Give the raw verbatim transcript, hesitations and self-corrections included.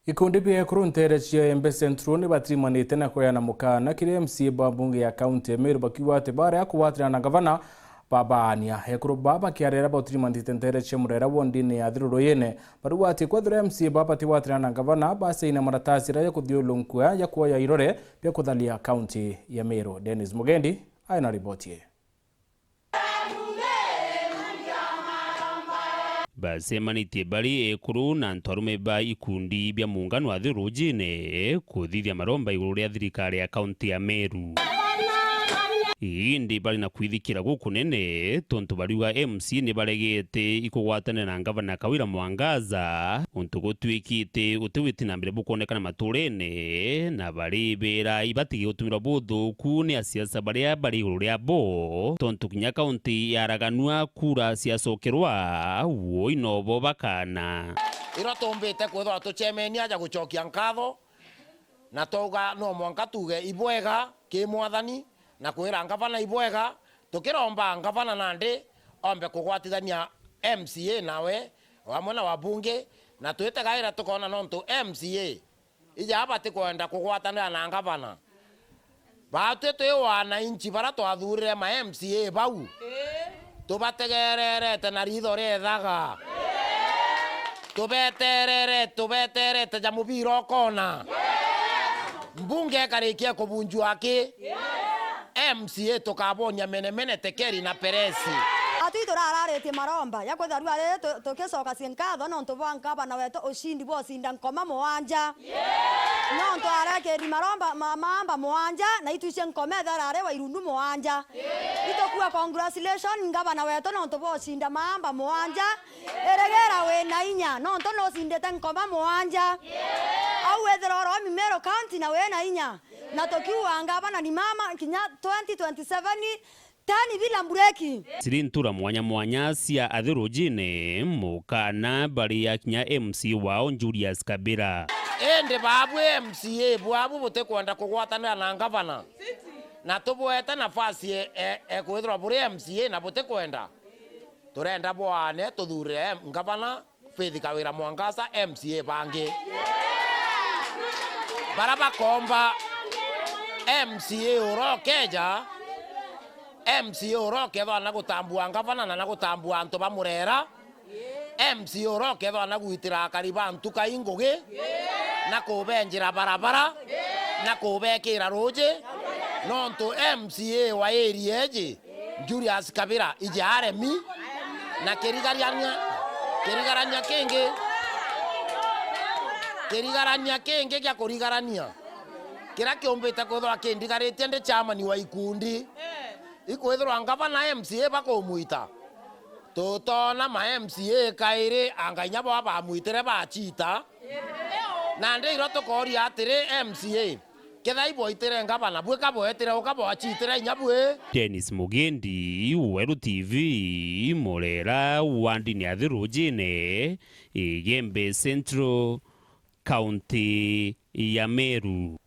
Ikundi bia ekuru nteere cia Embe Central ni batirimanite na kueana mukaana kiri M C A ba mbunge ya kaunti ya Meru, bakiuga ati baria kugwatira na ngavana babaania. Ekuru baa bakiaria baria bautirimanite nteere cia Murera wondini ya Athiru Ruyine, bariuga ati kwethira M C A baa batigwatira na ngavana, basaina maratasi jaria jakuthiurunkua ja kuoya irore bia kutharia kaunti ya Meru. Dennis Mugendi aina riboti ii. Bacemanitie bari ekuru na antu arume ba ikundi bia muungano Athiru Rujine kuthithia maromba iguru ria thirikari ya kaunti ya Meru. Indi bari na kwithikira gukunene, tontu bariuga M C ni baregete ikugwatanira na ngavana Kawira Mwangaza, untu gutwikite uti witi na mbere bukwonekana maturene, na baribera ibatige gutumirwa buthuku ni asiasa baria bari iguru ria bo, tontu kinya kaunti yaraganua kura ciacokerwa, woi nobo bakana. Irio tumbite kwithirwa tucemeni aja gucokia nkatho, na twauga no mwanka tuuge ibwega ki mwathani, na kwira ngavana ibwega, tukiromba ngavana nandi ombe kugwatithania M C A nawe, o amwe na wabunge, na twitegaira tukoona nontu M C A ija batikwenda kugwatanira na ngavana. Baatwi twi wananchi bara twathuurire ma M C A bau, tubategererete na riitho riethaga. Tubeterere-, tubeterete ja mubira ukoona. Mbunge ikarikia kubunjua aki? M C A tukabonia menemene, tekeri na peresi. Atwi turararitie maromba ya kwithirwa riu ari tu-, tukicokacia nkatho nontu bwa ngavana wetu ucindi bwa ucinda nkoma muanja. Nontu arekiri maromba ma-, maamba muanja, na itwicie nkoma ethera ari wa irundu muanja. Itukua congratulation ngavana wetu nontu bwa ucinda maamba muanja. Eregera wina inya, nontu nucindite nkoma muanja. Au wethira oro Meru County na wina inya. Na tukiuga ngavana ni mama kinya twenty twenty-seven, tani bila mbureki. Ciri ntura mwanya mwanya cia Athiru Rujine, mukana bari akinya M C A wao Julius Kabira. Indi babu M C A bwabu butikwenda kugwatanira na ngavana, na tubwete nafasi e, e, e kwithirwa buri M C A na butikwenda, turenda bwaane tuthuurire ngavana Faith Kawira Mwangaza M C A bangi. Bara bakomba M C A urokeja, M C A urokethwa na gutambua ngavana na na gutambua antu ba Murera. M C A urokethwa na gwitira akari ba ntuka ingugi, na kubenjira barabara, na kubekira ruuji, nontu M C A wa area iji Julius Kabira ija aremi, na kirigarania, kirigarania kingi, kirigarania kingi gia kurigarania, kiria kiumbite kwithirwa kindigaritie ndi chairman wa ikundi, ikwithirwa ngavana M C A bakumwita. Tutoona ma M C A kairi, anga inya bo bamwitire bachita. Nandi irio tukooria atiri, M C A, kethira ibwaitire ngavana, bwi ka bwetire uka bwachitire inya bwi? Dennis Mugendi, Weru T V, Murera, wandini ya Thirujine, Igembe Central, kaunti ya Meru.